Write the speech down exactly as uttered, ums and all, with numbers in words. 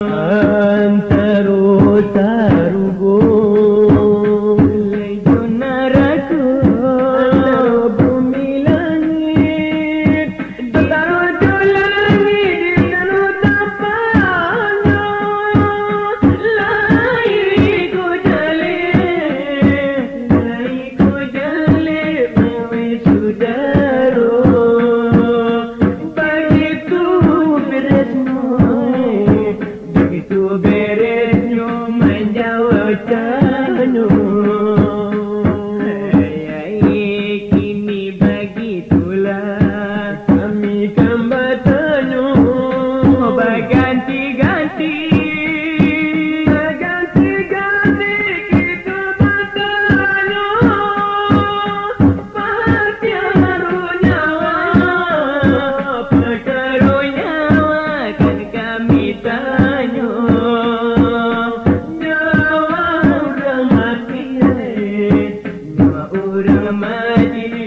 Antaro sarugo jo narako, antaro bumi langik, antaro jo langik jo tanah, lai ko jaleh, lai ko jaleh, wahai sudaro. Bagitu beresnyo, bagitu beresnyo manjawab tanyo. Kini bagitulah kami kan batanyo, baganti-ganti, baganti-ganti kito batanyo. Pakaro nyawa, pakaro nyawa kan kami tanyo. Nyawa urang mati, nyawa urang mati.